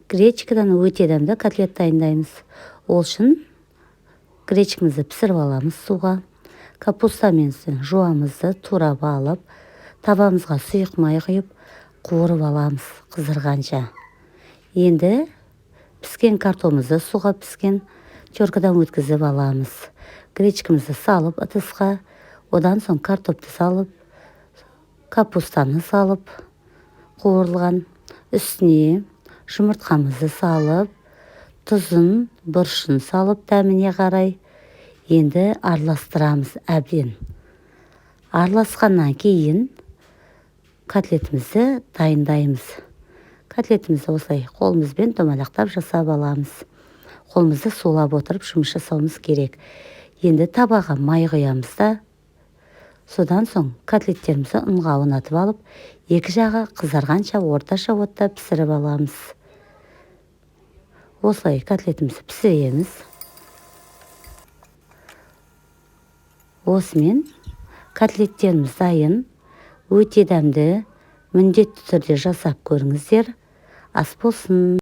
Гречкадан өте дәмді котлет дайындаймыз. Ол үшін гречкамызды пісіріп аламыз суға. Капустамен жуамызды турап алып, табамызға сұйық май құйып, қуырып аламыз қызарғанша. Енді піскен картонымызды суға піскен теркадан өткізіп аламыз. Гречкамызды салып ыдысқа, одан соң картопты салып, капустаны салып, қуырылған үстіне жұмыртқамызды салып, тұзын, бұрышын салып дәміне қарай. Енді араластырамыз әбден. Араласқаннан кейін котлетімізді дайындаймыз. Котлетімізді осылай қолымызбен домалақтап жасап аламыз. Қолымызды сулап отырып жұмыс жасауымыз керек. Енді табаға май құямыз да, содан соң котлеттерімізді ұнға аунатып алып, екі жағы қызарғанша орташа отта пісіріп аламыз. Осылай котлетімізді пісіреміз. Осымен котлеттеріміз дайын. Өте дәмді, міндетті түрде жасап көріңіздер. Ас болсын.